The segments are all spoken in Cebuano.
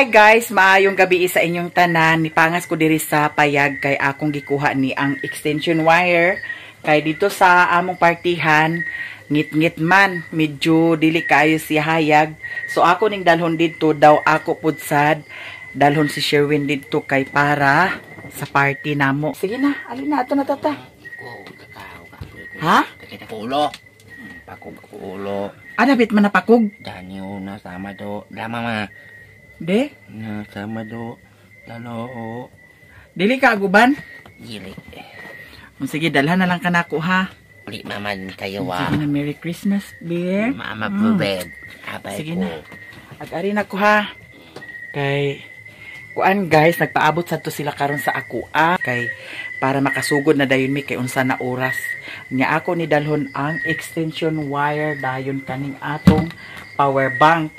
Hi guys, maayong gabi sa inyong tanan. Nipangas ko diri sa payag kay akong gikuha ni ang extension wire kay dito sa among partihan ngit-ngit man, medyo dili kaayo siya hayag. So ako ning dalhon didto daw, ako pud sad dalhon si Sherwin didto kay para sa party namo. Sige na, alin na ato na tata. Ha? Kita ko ulo. Pakog ko ulo. Ah, dapit man napakog. Daniel na sama do. Drama ma. De? Na sama do. Lalo. Dili ka aguban? Dili. Sige, dalhan na lang kanako ha. Uli maman kayo wa. Sige na, Merry Christmas, beer. Mama bed. Abay Sige ko. Na. Ag-ari na ko ha. Kay kuan guys, nagpaabot sad to sila karon sa ako ah. Kay para makasugod na dayon mi kay unsa na oras. Nya ako ni dalhon ang extension wire dayon kaning atong power bank.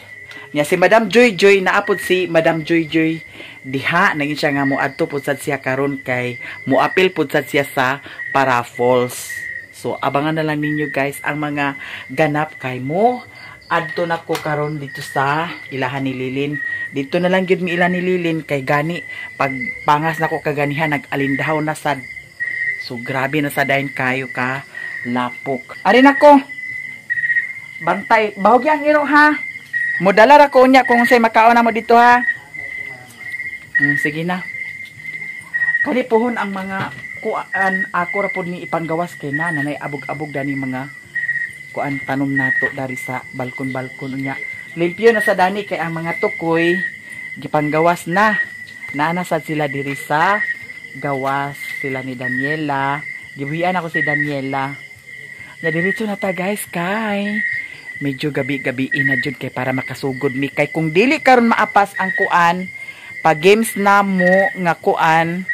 Nya si Madam Joy Joy, naapod si Madam Joy Joy diha, nangin siya nga moadto pud sad siya karon kay moapil pud sad siya sa paraffles. So abangan na lang ninyo guys ang mga ganap kay mo adto na ko karon dito sa ilahan ni Lilin. Dito na lang gyud mi ila ni Lilin kay gani pag pangas nako kaganihan nag-alindahaw na sad. So grabe na sa dayon kayo ka lapok. Ari nako. Bantay, bahog yang iro ha. Modala ra ko unya kung unsay makaon na mo dito ha. Sige na. Kani puhon ang mga kuan, ako ra pod ni ipanggawas kay na nanay abog-abog dani mga kuan tanom nato dari sa balkon-balkon unya. Limpyo na sa dani kay ang mga tukoy gipanggawas na. Naa na sad sila diri sa gawas, sila ni Daniela. Gibuhian ako si Daniela. Na diretso na ta guys kay medyo gabi-gabi na jud kay para makasugod mi kay kung dili karon maapas ang kuan pa games na mo nga kuan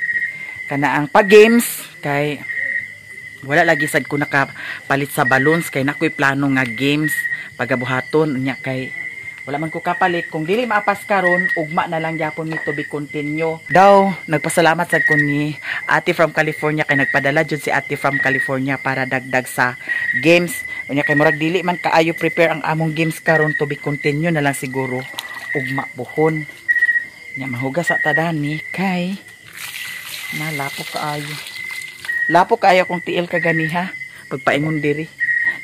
kana ang pa games kay wala lagi sad ko nakapalit sa balloons kay nakoy plano nga games pagabuhaton unya kay wala man ko kapalit. Kung dili maapas karon, ugma na lang gyapon mi to be continue daw. Nagpasalamat sad ko ni Ate from California kay nagpadala jud si Ate from California para dagdag sa games unya kay murag dili man kaayo prepare ang among games karon, to be continue na lang siguro ugma buhon nya. Mahugas sa tadani kay nalapok kaayo, lapok kaayo kung tiil ka ganiha pagpaingon diri,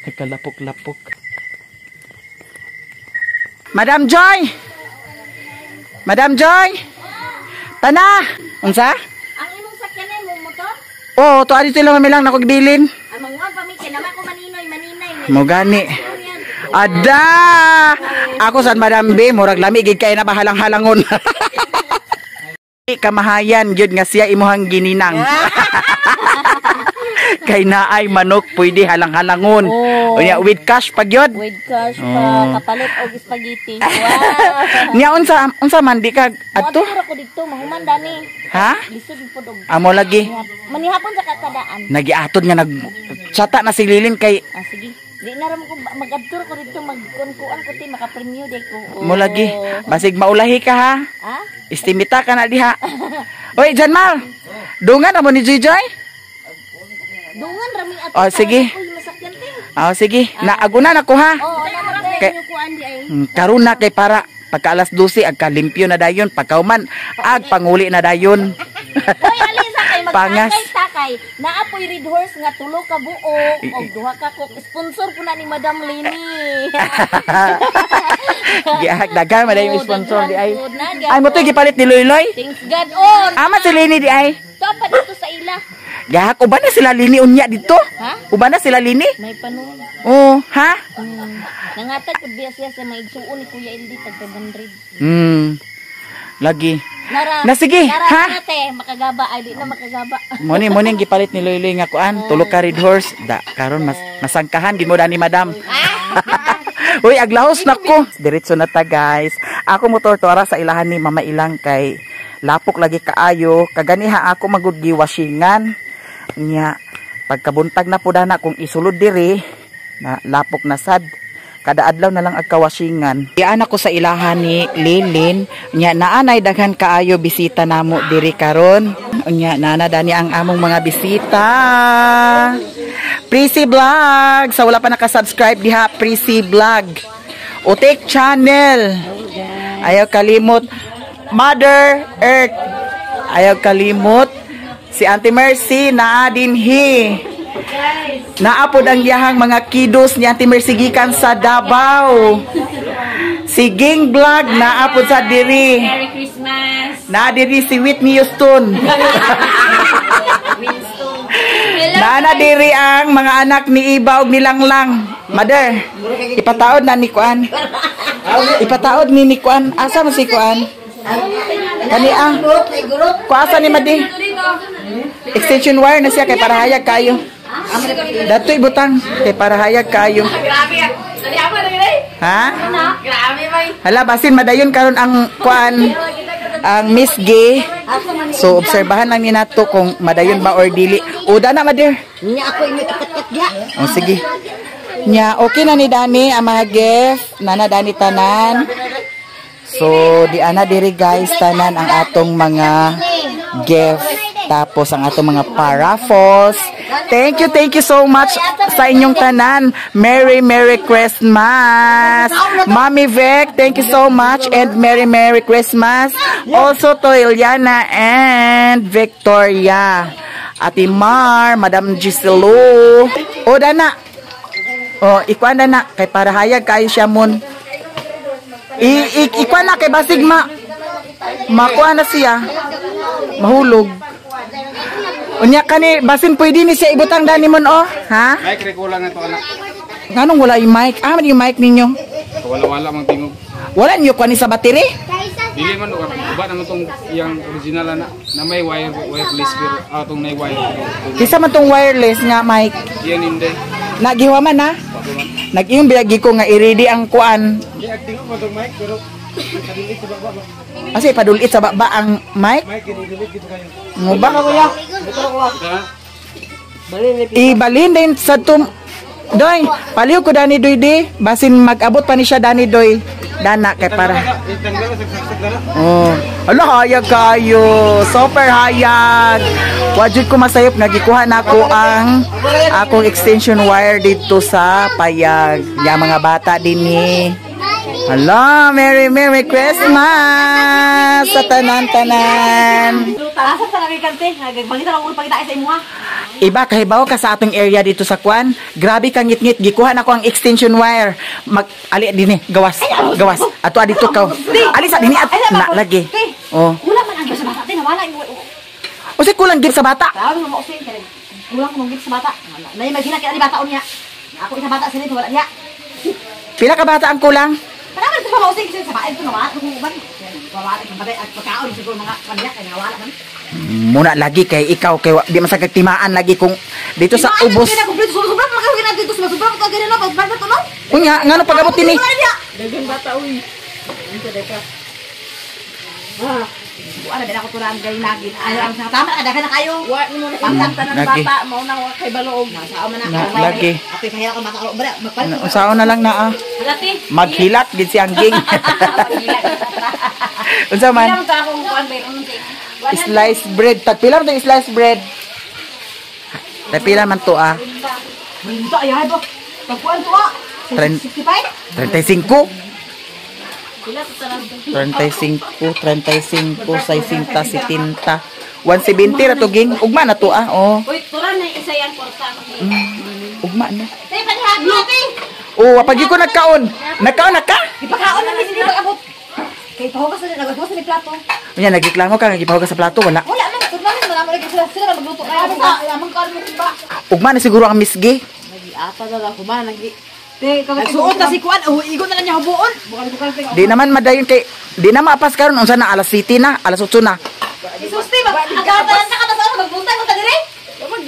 nagkalapok-lapok. Madam Joy! Madam Joy! Tana! Unsa? Ang imong sakyanan mo motor? Oh, to adito lang mi lang nako gibilin. Ang manguan pa mi kay naman ko maninoy maninay. Mo gani. Ada! Ako sad Madam B, murag lami gid kay na bahalang-halangon. Kamahayan gyud nga siya imuhang gininang. Kay naay manok pwede halang-halangon. Oh. Unya with cash pa gyud. With cash pa kapalit og spaghetti. Wow. Nya unsa unsa man di ka adto? Adto ra ko didto mahuman dani. Ha? Lisod pud og Amo lagi. Manihapon sa kakadaan. Nagiatod nga nag chata na si Lilin kay Ah, sige. Di na ra mo ko mag-adto ko didto, magkuan ko ti maka-premyo di ko. Oh. Mo lagi. Basig maulahi ka ha. Ha? Estimita ka na diha. Oy, Janmal. Dungan amo ni Joy Joy? Dungan ra mi ato. Oh, sige. Uy, masakyan te. Ah, sige. Na aguna na ko ha. Oh, wala ra Kay- inyo kuan di ay. Karon na kay para pagka alas 12 ag kalimpyo na dayon, pagkauman ag panguli na dayon. Hoy, ali sa kay Pangas. Magtakay takay. Naa po'y red horse nga tulo ka buok og duha ka cook. Sponsor po na ni Madam Lini. Giahak dagan man yung Oh, sponsor di ay. daghan po na, Ay mo to gipalit ni Loyloy. Thanks God on. Ama si Lini di ay. To pa dito sa ila. Gahak uban na sila Lini unya dito. Ha? Uban na sila Lini. May panon. Oh, ha? Nangatag pud biya siya sa mga igsuon ni Kuya Ildi tag 500. Lagi. Nara. Na sige, nara, ha? Na, te, makagaba ay di na makagaba. Mo ni ang gipalit ni Loyloy nga kuan, tulo ka red horse. Da karon mas masangkahan gid mo dani madam. Uy, aglahos na ko. Diretso na ta guys. Ako motor to ara sa ilahan ni Mama Ilang kay lapok lagi kaayo. Kaganiha ako magud giwashingan. Nya pagkabuntag na pud na kung isulod diri na lapok na sad. Kada adlaw na lang agkawashingan. Iyan ako sa ilahan ni Lilin. Nya naanay daghan kaayo bisita namo diri karon. Unya nana dani ang among mga bisita. Prissy Vlog. Sa wala pa naka-subscribe diha, Prissy Vlog. Utik Channel. Ayaw kalimot. Mother Earth. Ayaw kalimot. Si Auntie Mercy naa dinhi. Naa pod ang iyahang mga kiddos ni Auntie Mercy gikan sa Davao. Si Ging Vlog naa pod sa diri. Merry Christmas! Naa diri si Whitney Houston. Winston. Hello. Naa na diri ang mga anak ni Iba ug ni Langlang. Mother, ipataod na ni Kuan. Ipataod ni Kuan. Asa man si Kuan? Kani ah. Kuasa ni Madi. Extension wire na siya kay para hayag kayo. Dato ibutang kay para hayag kayo. Grabe ah. Dali ako na gani. Ha? Grabe bay. Hala, basin madayon karon ang kuan, ang Miss G. So obserbahan lang ni nato kung madayon ba or dili. Uda na, mother. Nya ako imo ikat-kat ya. O sige. Nya okay na ni Dani ang mga gift. Nana Dani tanan. So di ana diri guys tanan ang atong mga gift. Tapos ang atong mga paraffles. Thank you so much sa inyong tanan. Merry Merry Christmas. Mommy Vic, thank you so much and Merry Merry Christmas. Also to Eliana and Victoria. Ate Mar, Madam Giselo. O dana. O ikuan na na kay para hayag kayo siya mon. I, i ikuan na kay basig ma makuha na siya. Mahulog. Unya kani basin pwede ni siya ibutang dani mon oh, ha? Mic, kulang na to, anak. Nganong wala yung mic? Ah, man yung mic ninyo. Wala-wala mang tingog. Wala niyo kuan ni sa battery? Dili man uba naman tong iyang original ana na may wire, wireless, pero tong nay wire. Kisa man tong wireless nga mic. Iyan hindi. Nagiwa man ha? Nag-iyong biyagi ko nga i-ready ang kuan. Kasi padulit sa baba ang mic? Mo ba? Ibalin din sa tum. Doy, paliw ko dani doy di. Basin mag-abot pa ni siya dani doy. Dana kay para. Oh. Ala, hayag kayo. Super hayag. Wajud ko masayop nga gikuha na ako ang akong extension wire dito sa payag. Ya mga bata dinhi. Hala, Merry Merry Christmas sa tanan-tanan. Tarasan sa kay kante. Nagpangita lang ko pangita sa imuha. Iba kahibaw ka sa atong area dito sa kwan. Grabe kang ngit-ngit, gikuha na ko ang extension wire. Mag ali dinhi, gawas, gawas. Ato dito ka. Ali sa dinhi at na lagi. Oh. Kulang man ang gift sa bata. Te, nawala yung Usi kulang gift sa bata. Grabe mo usin kay kulang mong gift sa bata. Nay maghina kay ani bata unya. Ako isa bata sila wala niya. Pila ka bata ang kulang? Para man sa mausin kasi sa bae ito nawala kung uban. Wala kang batay at pagkaon siguro mga kanya kay nawala man. Muna lagi kay ikaw kay di masagag timaan lagi kung dito sa Timaan, ubos. Kaya kumpleto sobra pa kayo dito sobra pa kayo no pag to no. Unya ngano pag-abot dinhi? Dagan bata uy. Wala din ako turan gay nagin. Ay ang sa tama daghan na kayo. Wa mo na tanan Lagi. bata mao na wa kay baloog. Nasa man na. Na, lagi. Apoy pahira ko mata bara magpalit. Unsaon na lang na ah. Halati. Maghilat gid si Angging. Unsa man? Ilang ka akong kuan bayron te. Slice bread. Tagpila man tong slice bread? Tagpila man to ah. Minta ay ay ba. Pagkuan to ah. 65? 35. Pila to tanan? 35, 35, 60, 70. 170 ra to ging. Ugma na to ah. Oh, Uy, turan na isa yang kwarta. Ugma na. Te panihag te. Oh, pag ko nagkaon. Nagkaon na ka? Ipakaon na hindi pag-abot. Kay pahugas na naghugas ni plato. Unya nagreklamo ka nga gipahugas sa plato, wala. Wala man tudlan man mo lagi sila sila magluto kaya mo amang kaon mo ba. Ugma na siguro ang Miss G. Ata na ako man nagi. Te nagsuot na si kuan, oh, igo na lang niya hubuon. Di naman madayon kay di na maapas karon unsa na alas 7 na, alas 8 na. Jesus te, mag agatan sa ka sa magbuntag mo ta dire.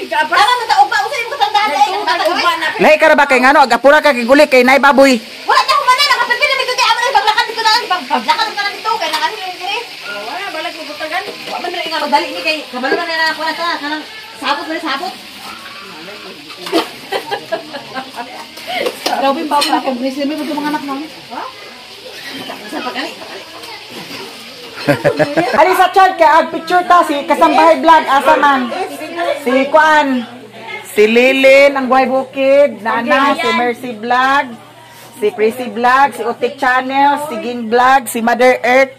Tama man ta ugma usa imong katandaan ay Ugma na. Lahi ka ra ba kay ngano agapura ka kay guli kay nay baboy. Wala ta humana nakapipili mi kay amo na paglakad dito na paglakad ka na dito kay nakanin mi dire. Wala balag mo butagan. Wa man rin nga madali ni kay kabalo man na ako na ta kanang sabot man sabot. Grabe yung baboy na kay may mga anak namin. Ha? Sa pagkali. Ali sa chat kay ag picture ta si Kasambahay Vlog asa man. Si Kuan. Si Lilin ang Buhay Bukid, Nana, si Mercy Vlog, si Prissy Vlog, si Utik Channel, si Ging Vlog, si Mother Earth,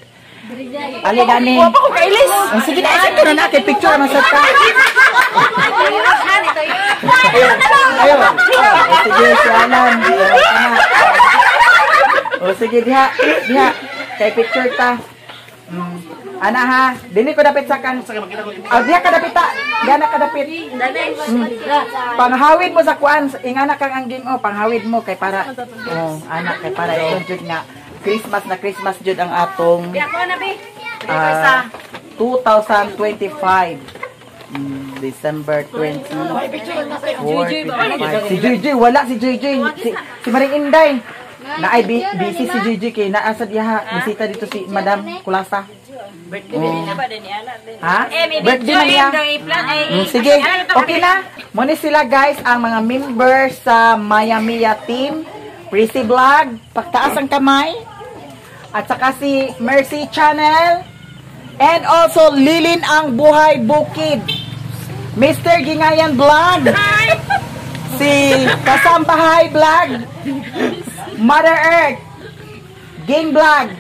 Ali gani. Wa pa ko kailis. Oh, sige na, isa ko na na kay picture man sa ta. Ayo. Oh, sige, si Alan. Oh, sige diha, diha. Kay picture ta. Ana ha, dili ko dapit sa kan. Oh, diha ka dapit ta. Diha na ka dapit. Panghawid mo sa kuan, ingana kang angging oh, panghawid mo kay para oh, ana kay para ito jud nga Christmas na Christmas jud ang atong 2025. December 24, 25. Si JJ, wala si JJ. Si Maring Inday. Naay busy si JJ kay naa sa diha. Bisita dito si Madam Kulasa. Birthday na ba din niya? Ha? Birthday na niya. Sige, okay na. Muna sila guys ang mga members sa Maya Mia team. Prissy Vlog, pagtaas ang kamay. At saka si Mercy Channel. And also Lilin ang Buhay Bukid. Mr. Gingayan Vlog. Si Kasambahay Vlog. Mother Earth. Ging Vlog.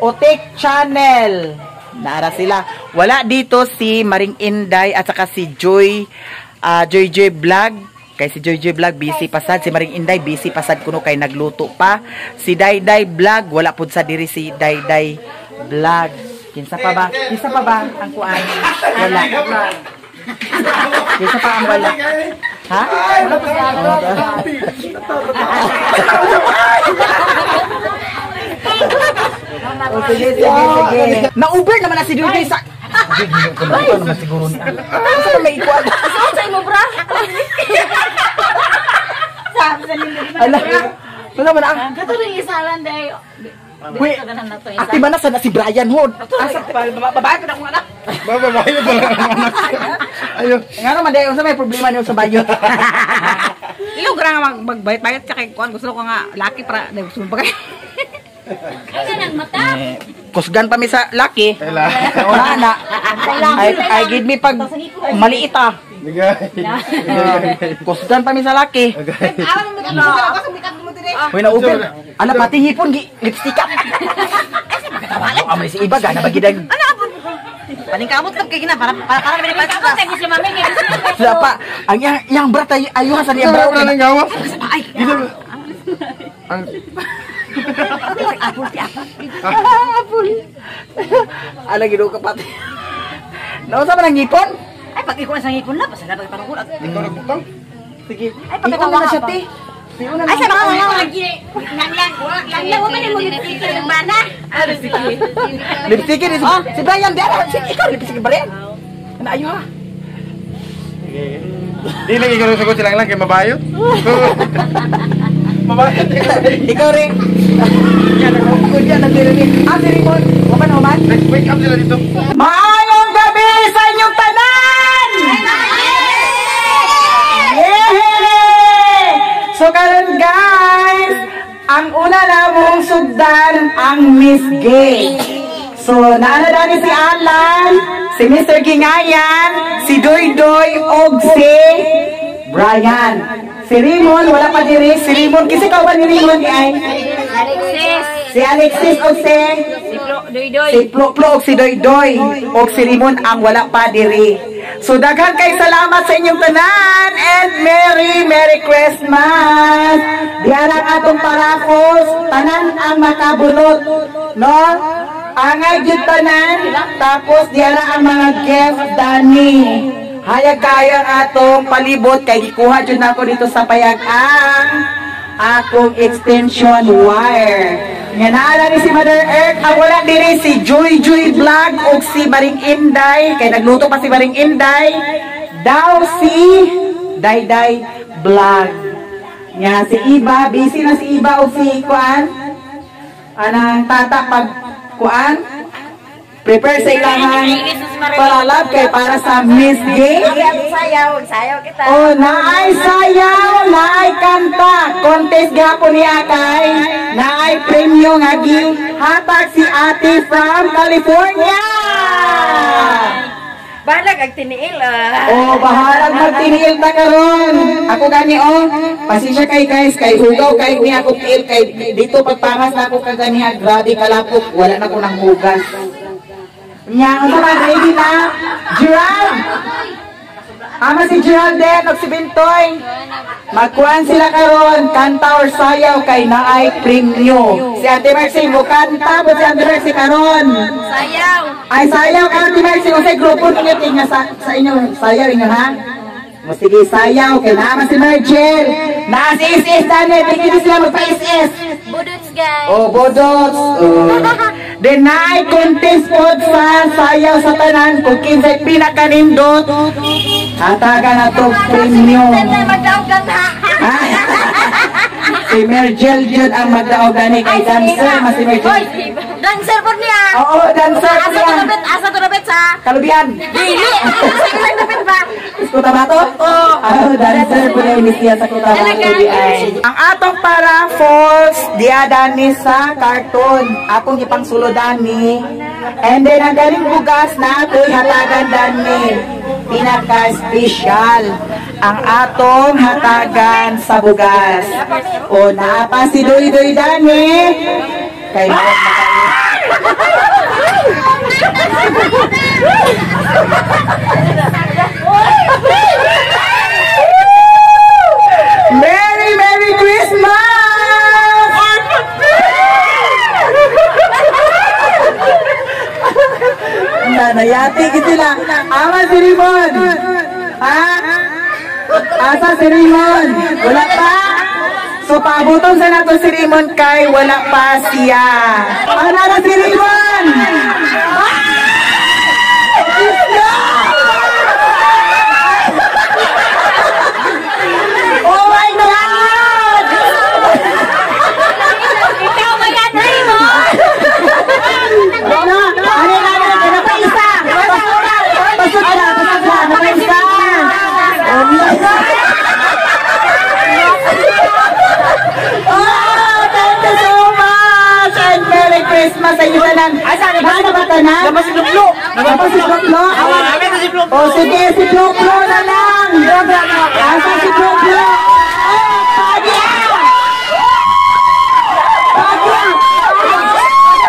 Otek Channel. Naara sila. Wala dito si Maring Inday at saka si Joy, Joy Joy Vlog. Kay si Joy Joy Vlog busy pasad, si Maring Inday busy pasad kuno kay nagluto pa. Si Dayday Vlog wala pud sa diri si Dayday Vlog. Kinsa pa ba? Kinsa pa ba ang kuan? Wala. Kinsa pa ang wala? Ha? Wala pa si Ato. Oh, sige, sige, sige. Na-Uber naman na si Joy Joy sa... Ay, naman siguro niya. Asa may ikuan? Asa sa imo bra? Sabi sa nindot. Ala. Wala man ang. Kato rin isalan day. Wait. Ate man na si Brian Hood. Asa babae ko na akong anak. Babae na pala ang anak. Ayo. Nga naman day, unsa may problema niyo sa bayo? Iyo gra nga magbayot-bayot ka kay kuan gusto ko nga laki para gusto mo pa kay. Kusgan pa mi sa laki. Wala na. Ay give me pag maliit ah. Kusgan pa mi sa laki. Hoy na open. Ala pati hipon gi lipstick ka. Ay si iba gana ba gidag. Ano apon? Paningkamot kap kay gina para para para Sila pa ang yang brat ay ayuha sa diyang brat. Wala nang gawas. Ay. Ang Apol ti apol. Apol. Ala gido ka pati. Nausa man ang ngipon? Ay pag ikuan sa ngipon la pasala pag panungkol. Ikaw nagbutang. Sige. Ay pagkatawa na siya ti. Ay sa mga wala lagi. Lipstick ni si Brian di ara. Ikaw lipstick Brian. Ana ayo ha. Di lagi ikaw sagot silang lang kay mabayot. Mabayot. Ikaw rin. Yan ako diyan ang diri ni. Ah si Raymond, wa pa na man. Wake up sila dito. Maayong gabi sa inyong tanan. Yeah! So karon guys, ang una namong sugdan ang Miss Gay. So naana dani si Alan, si Mr. Gingayan, si Doy Doy og si Brian. Si Raymond wala pa diri, si Raymond kasi ka ba ni Raymond ay? Alexis. Si Alexis og si Doy Doy. Si Plo Plo og si Doy Doy og si Raymond ang wala pa diri. So daghan kay salamat sa inyong tanan and Merry Merry Christmas. Diara ang atong parapos, tanan ang makabunot, no? Angay jud tanan, tapos diara ang mga guest dani. Hayag kayo ang atong palibot kay gikuha jud nako dito sa payag ang akong extension wire. Nga naala ni si Mother Earth, ang wala diri si Joy Joy Vlog og si Maring Inday, kay nagluto pa si Maring Inday, daw si Dayday Vlog. Nga si Iba, busy na si Iba og si Kuan. Anang tata pag Kuan, prepare sa ilahan palalab kay para sa Miss Gay. Sayaw, sayaw kita. Oh, naay sayaw, naay kanta. Contest gapon niya kay naay premyo nga gihatag si Ate from California. Balag ang tiniil ah. Oh, bahalag magtiniil ta karon. Ako gani oh. Pasensya kay guys, kay hugaw kay ni ako tiil kay dito pagpangas na ako kaganiha, grabe kalapok, wala na ko nang hugas. Nya, unsa man ready na? Gerald. Ama si Gerald din, og si Bintoy. Magkuan sila karon, kanta or sayaw kay naay premyo. Si Ate Mercy mo kanta po si Ate Mercy karon. Sayaw. Ay sayaw ka Ate Mercy, unsay grupo ninyo tinga sa inyo sayaw inyo ha? Mo sige sayaw kay naa si Mergel. Naa si SS dani, tingin sila magpa-SS. Budots guys. Oh, bodots. Oh. Then naay contest pod sa sayaw sa tanan kung kinsay pinakanindot. Hatagan na to premyo. Si Mergel jud ang magdaog gani kay dancer mas si Mergel. Dancer po niya. Oo, dancer Asa niya. to dapat? Asa to dapat sa? Kalubian. Dili. Sa ilang dapat ba? Cotabato? Oo. Oh, dancer po na ini siya sa Cotabato. Ang atong para falls diya dani sa carton. Akong ipangsulo dani. And then ang galing bugas na ato'y hatagan dani. Pinaka-special ang atong hatagan sa bugas. O naa pa si Doy Doy dani. Kay Merry Merry Christmas! Nanayati sila. Ama si Rimon. Ha? Asa si Rimon? Wala pa? So paabuton sa nato si Rimon kay wala pa siya. Ano na si Rimon? Oh my God! Ikaw ba yan, Raymond? Ano? Ano na? Ano pa isa? Pasok na! Pasok na! Ano pa isa? Oh, thank you so much! And Merry Christmas sa inyo tanan. Nasa ba tanan? Nama si Luplo. Nama si Luplo? Oh, sige, si Luplo na lang. Asa si Luplo? Oh, pagya! Pagya!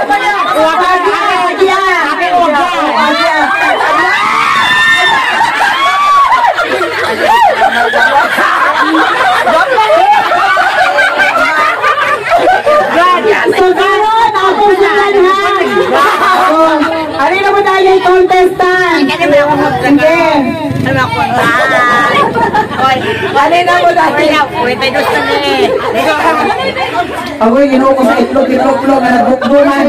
Pagya! Pagya! Pagya! So, karon ako sa kanhan. Oh, ano na mo tayo yung contestant? Sige. Ano na mo tayo? Ako yung ginoo ko sa itlog, itlog, nga nagbukbunan.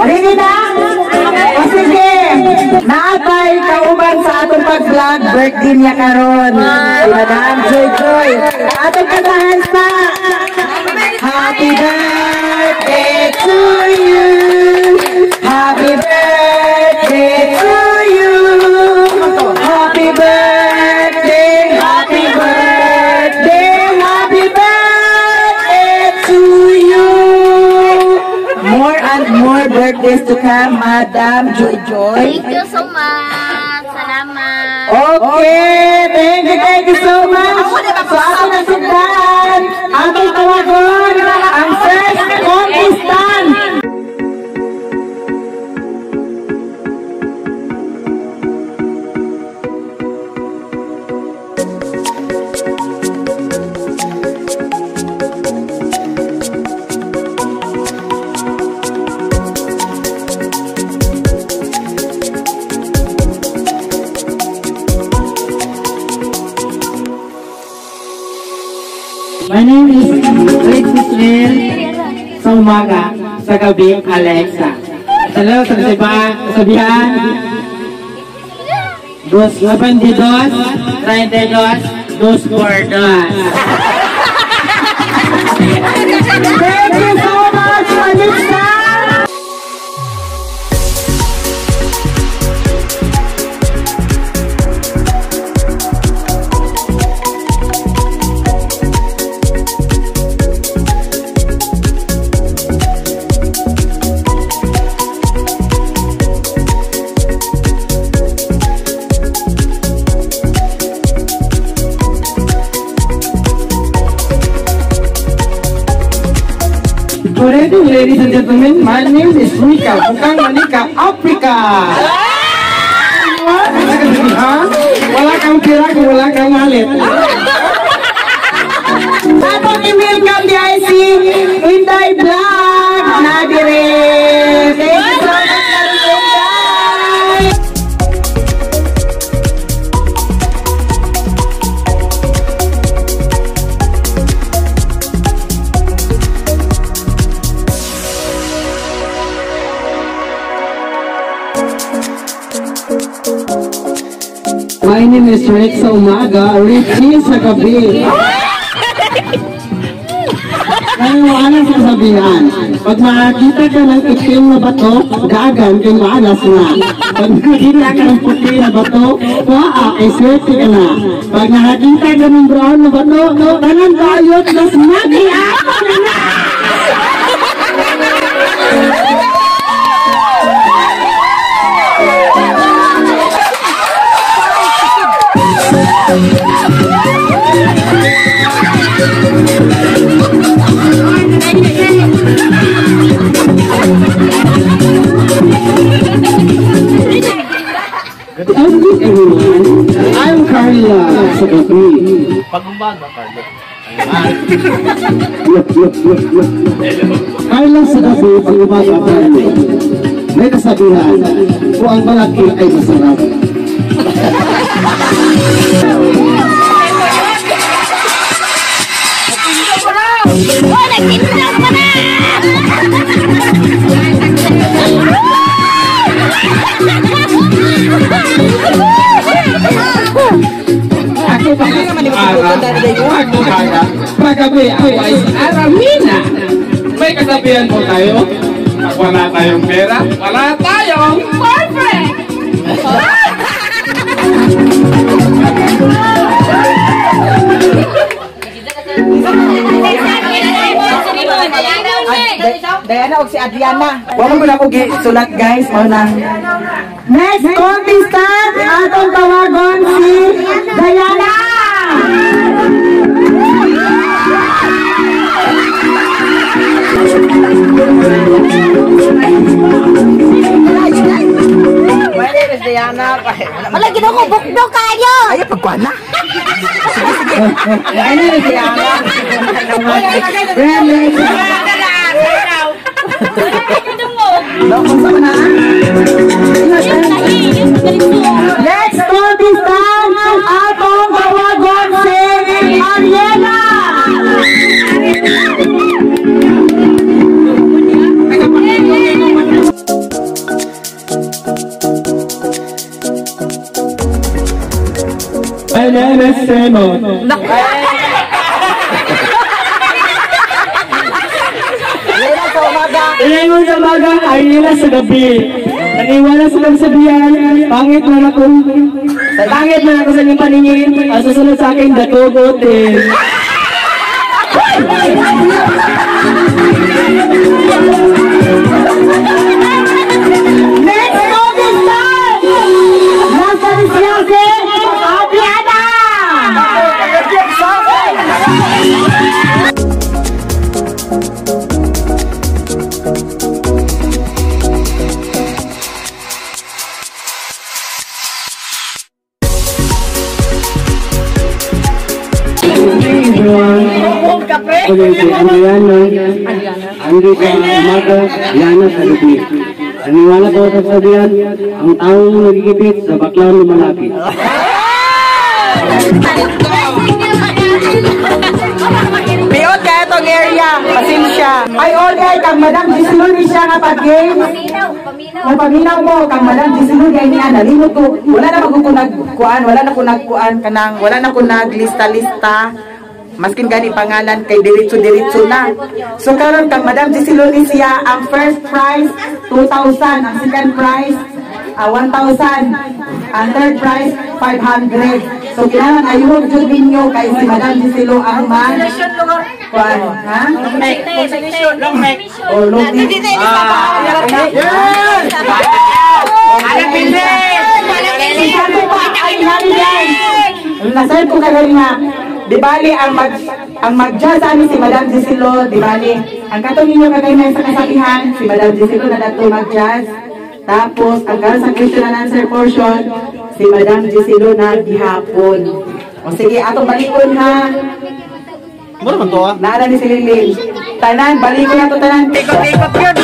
Ready na? O sige. Naatay kauban sa atong pag-vlog, birthday niya karon. Si Madam Joy Joy. Atong kantahan sa Happy birthday to you. Happy birthday to you. Happy birthday, happy birthday, happy birthday to you. More and more birthdays to come, Madam Joy Joy. Thank you so much. Salamat. Okay, thank you so much. So ato na sugdan, atong tawagon ang first contestant. My name is Rick Israel. Sa umaga, sa gabi, Alexa. Hello, sa sabihan. Dos, 22, 32, dos por dos. Thank you so much, Alexa. ladies and gentlemen. My name is Mika, Bukang Manika, Africa. Wala kang pira kung wala kang halit. Atong i-welcome di ay si Inday Vlog na dire. Thank you so much, Inday. My name is Rick sa umaga, Richie sa gabi. Naniwala sa kasabihan, pag makakita ka ng itim na bato, gagan kay maalas na. Pag nakakita ka ng puti na bato, waa, ay swerte ka na. Pag nakakita ka ng brown na bato, tanan bayot na smagi ako na na! Good evening, everyone. I'm Carla sa gabi. Pag-umaga, Carla. Carla sa gabi, pag-umaga, Carla. May kasabihan, kung ang malaki ay masarap. Oh, nagtindak pa na! Ako ba Ako kaya. Paggabi ako ay Aramina. May kasabihan po tayo. Pag wala tayong pera, wala tayong boyfriend. Diana og si Adriana. Wa man ko sulat guys, mao na. Next contestant, atong tawagon si Diana. My name is Diana. Wala ginoo bukdo kayo. Ay pagkuan na. Sige sige. My name is Diana. Next contestant, atong tawagon si Ariela. My name is Simon. Ilangon sa umaga, Ariela sa gabi. Naniwala sa pagsabihan, pangit man ako. Pangit man ako sa inyong paningin, ang susunod sa akin, datugotin. Next contestant, nasa siya si Adriana. Okay, si Adriana, Andre sa umaga, Diana sa gabi. Naniwala ko sa kasabihan, ang taong nagigipit sa baklang lumalapit. Piot ka itong area, pasensya. Ay, all ay, kang Madam Gisilon siya nga pag-games. Kung paminaw mo, kang Madam Gisilon kay niya, nalimot ko. Wala na ko nagkuan, wala na ko nagkuan kanang, wala na ko naglista-lista. Maskin gani pangalan kay diretso-diretso na. So karon kang Madam Gisilon siya ang first prize 2,000, ang second prize 1,000, ang third prize 500. So kinahanglan ayuhon jud ninyo kay si Madam Giselo ang man. Kuan, ha? O long neck. Yes! Sabi ko, ay hari guys. Nasayad ko kagali nga. Di bali ang mag-judge ani si Madam Giselo, di bali Ang katong ninyo kagay sa kasabihan, si Madam Giselo na dato mag-jazz. Tapos, ang karon sa question and answer portion, si Madam Giselo na gihapon. O sige, atong balikon ha. Mura man to ah. Naara ni si Lilin. Tanan, balikon na to tanan. Ikot-ikot yun.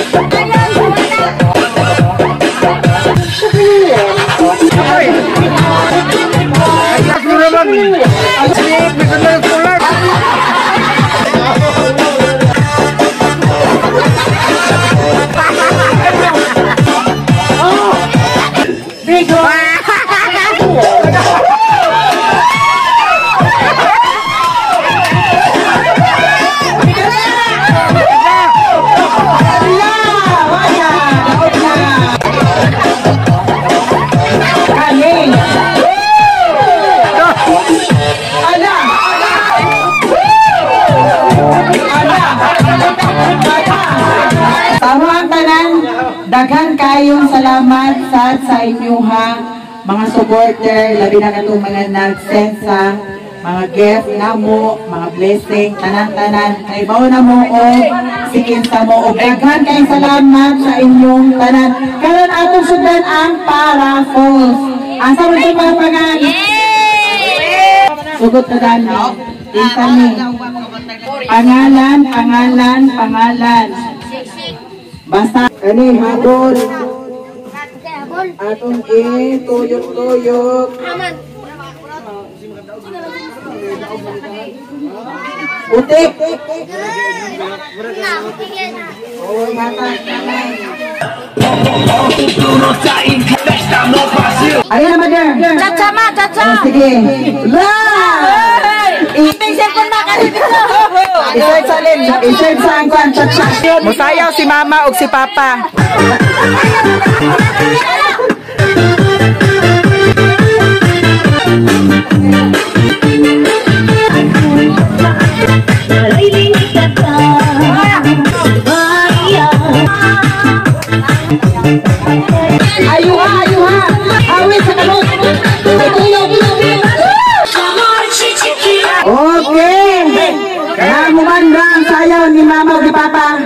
Daghan kayong salamat sa inyo ha, mga supporter, labi na katong mga nag-send sa mga gift namo, mga blessing, tanan-tanan, kay bawo na mo o sikin sa mo. O daghan kayong salamat sa inyong tanan. Karon atong sundan ang paraffles. Asa mo ito mga pangan? Sugot na dami. Kinsa ni? Pangalan, pangalan, pangalan. Basta, ani, habol. Atong tuyok-tuyok. Utik! Oy, hatag. Ayun na, mother. Chacha ma, chacha. Oh, sige. La! Iping cellphone na kanito. Insert sa lin. Insert sa ang kwan. Chacha. Musayaw si mama og si papa. Ayuha, ayuha. Awit sa kamot. Tuyok. Okay. Namuman ang sayaw ni mama o ni papa.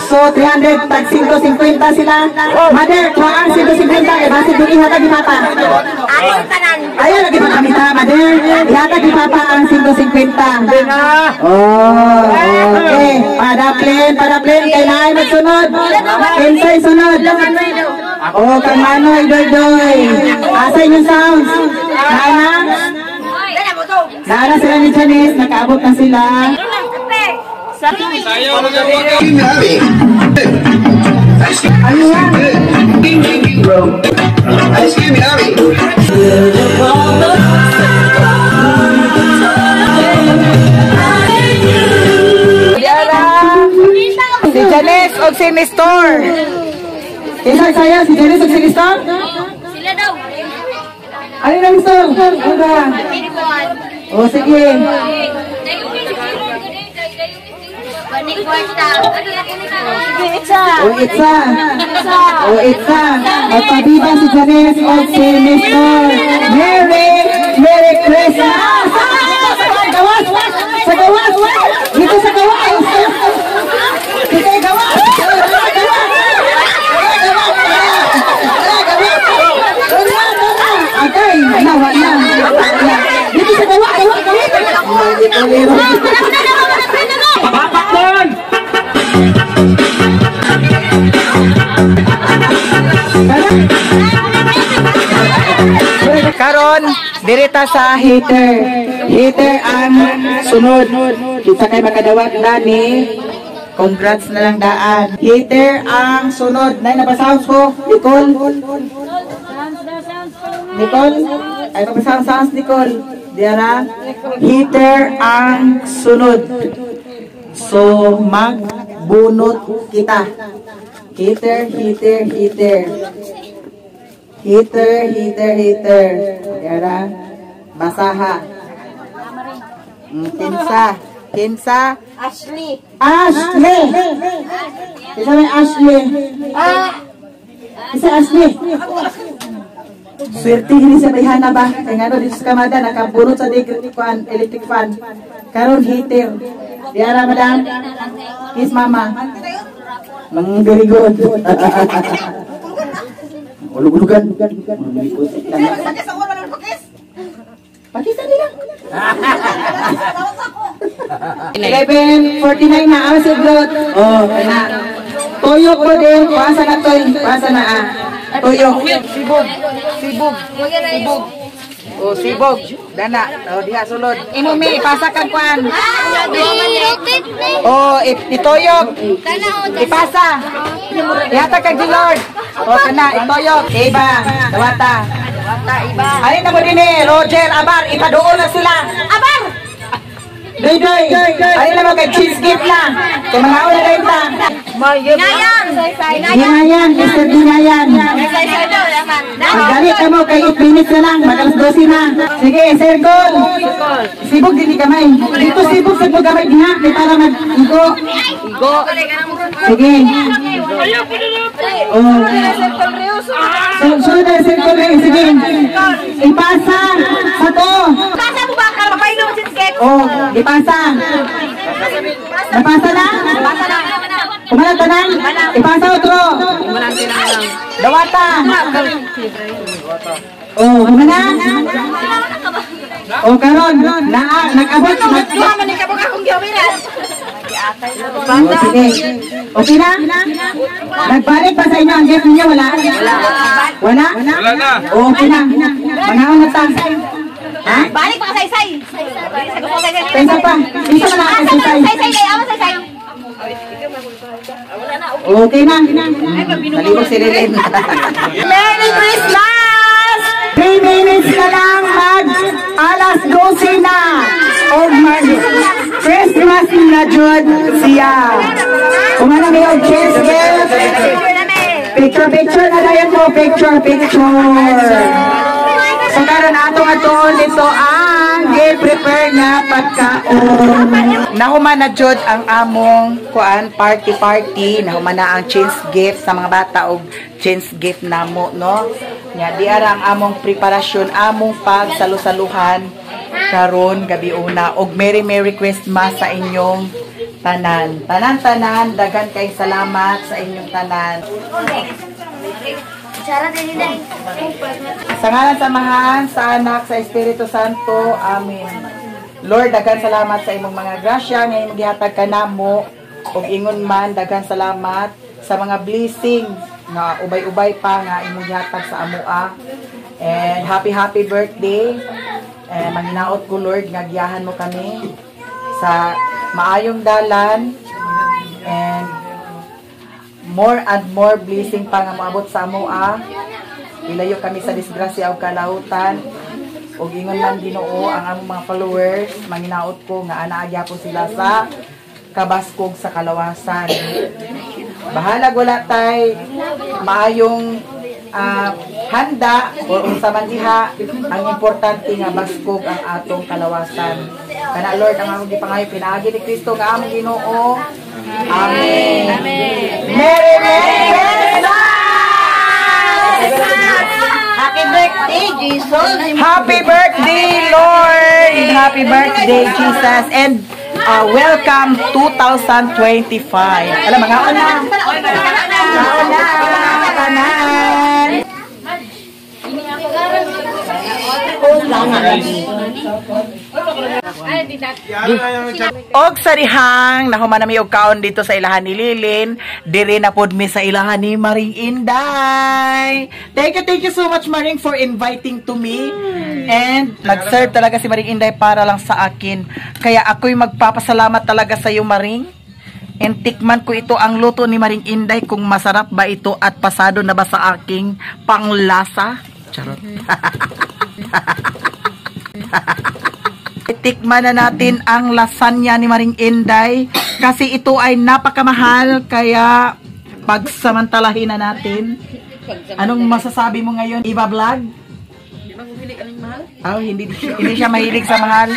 So, 300 tag 150 sila. Mother, kuhaan 150. Kaya basi doon ihatag ni papa. Ayaw tanan. Ayaw lagi pa kami ta, mother. Ihatag ni papa ang 150. Oh, okay. Padaplin, padaplin. Kay naay magsunod. Kinsay sunod. Oh, kang Manoy, doy doy. Asa inyong sounds? Naana? Naana sila ni Janice. Nakaabot na sila. Ayuha. Si Janice og si Nestor. Kinsa saya si Janice ug si Nestor? Sila daw. Ano na Nestor? Ano ba? O sige. O itsa. O itsa. Magpabiba si Janice o si Nestor. Merry, Merry Christmas! Sa gawas! Sa gawas! Dito sa gawas! Dito sa gawas! Agay! Nawa na! Dito sa gawas! Papakon! Karon, direta sa Heater. Heater ang sunod. Kinsa kay makadawat dani. Congrats na lang daan. Heater ang sunod. Nay nabasahan ko, Nicole. Nicole, ay nabasahan sounds Nicole. Diara, heater ang sunod. So magbunot kita. Heater, heater, heater. Heater, heater, heater. Diara, basaha. Kinsa, kinsa. Ashley. Ashley. Isa may Ashley. Isa Ashley. Swerte hindi sa bayhana ba? Kaya nga no, dito sa kamada, nakabunot sa kuan, electric fan. Karon heater. Diara, madam. Kiss mama. Very good. Ulug-ulugan. Pakisa nila. 11:49 na. Ang siglot. Oh, na. Tuyok ko din. Pasa na toy. Pasa na ah. Tuyok. Sibog. Sibog. Sibog. Oh, sibog. Dana. Oh, diha sulod. Imo mi ipasa kag kuan. Oh, ituyok. Ipasa. Ihatag kag di Lord. Oh, kana ituyok. Iba. Dawata. Ay na mo din eh, Roger Abar, ipaduol na sila. Abar! Doy, doy. Ay na mo kay cheese gift na. Kay mga una rin ta. Ngayon! Gingayan, Mr. Gingayan. Dali ka mo, kay 8 minutes na lang, mag alas 12 na. Sige, circle. Sibog din ni kamay. Dito sibog sa gamay diha, kay para mag-igo. Igo. Sige. Oh. Sunod na circle rin. Sige. Ipasa. Sa to. Pasa mo ba? Kapainom si Skate. Oh, ipasa. Napasa na? Pasa na. Kumana tanan? Ipasa otro. Dawata. Oh, kumana? Oh, karon naa nag-abot. Oh, sige. Okay na? Nagbalik pa sa inyo ang gift niyo? Wala? Wala? Wala na. Okay na. Mangaon na ta. Ha? Balik pa ka saysay. Pensa pa. Isa man na saysay. Saysay kay awa saysay. Okay na. Nalibog si Lilin. Merry Christmas! 3 minutes na lang mag alas 12 na. Og mag Christmas na jud siya. Kumana may og cheese gift. Picture picture na dayon mo, picture picture. So karon atong atuon dito ang gi-prepare nga pagkaon. Nahuman na jud ang among kuan party party, nahuman na ang change gift sa mga bata og change gift namo, no. Nya di ara ang among preparasyon, among pagsalu-saluhan karon gabi una og Merry Merry Christmas sa inyong tanan. Tanan-tanan, daghan kay salamat sa inyong tanan. Sa ngalan sa Amahan, sa Anak, sa Espiritu Santo. Amen. Lord, daghan salamat sa imong mga grasya nga imong gihatag kanamo ug ingon man daghan salamat sa mga blessing nga ubay-ubay pa nga imong gihatag sa amoa. And happy happy birthday. Eh, manginaot ko Lord nga giyahan mo kami sa maayong dalan and more blessing pa nga moabot sa amoa. Ilayo kami sa disgrasya o kalautan. Ug ingon man Ginoo ang among mga followers, manginaot ko nga anaa gyapon sila sa kabaskog sa kalawasan. Bahalag wala tay maayong handa o unsa man diha, ang importante nga baskog ang atong kalawasan. Kana Lord ang among gipangayo pinaagi ni Kristo nga among Ginoo. Amen. Amen. Merry Merry Christmas! Happy birthday, Jesus! Happy birthday, Lord! Happy birthday, Jesus! And welcome 2025. Alam, mga una. Mga una, tanan. Og sarihang nahuman na mi og kaon dito sa ilahan ni Lilin, dire na pod mi sa ilahan ni Maring Inday. Thank you so much Maring for inviting to me. And nag-serve talaga si Maring Inday para lang sa akin. Kaya ako'y magpapasalamat talaga sa iyo Maring. And tikman ko ito ang luto ni Maring Inday kung masarap ba ito at pasado na ba sa aking panglasa. Charot. Tikman na natin ang lasagna ni Maring Inday kasi ito ay napakamahal kaya pagsamantalahin na natin. Anong masasabi mo ngayon, Iba Vlog? Oh, hindi siya mahilig sa mahal.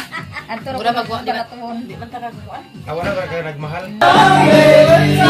Wala ba kayo nagmahal? Amen.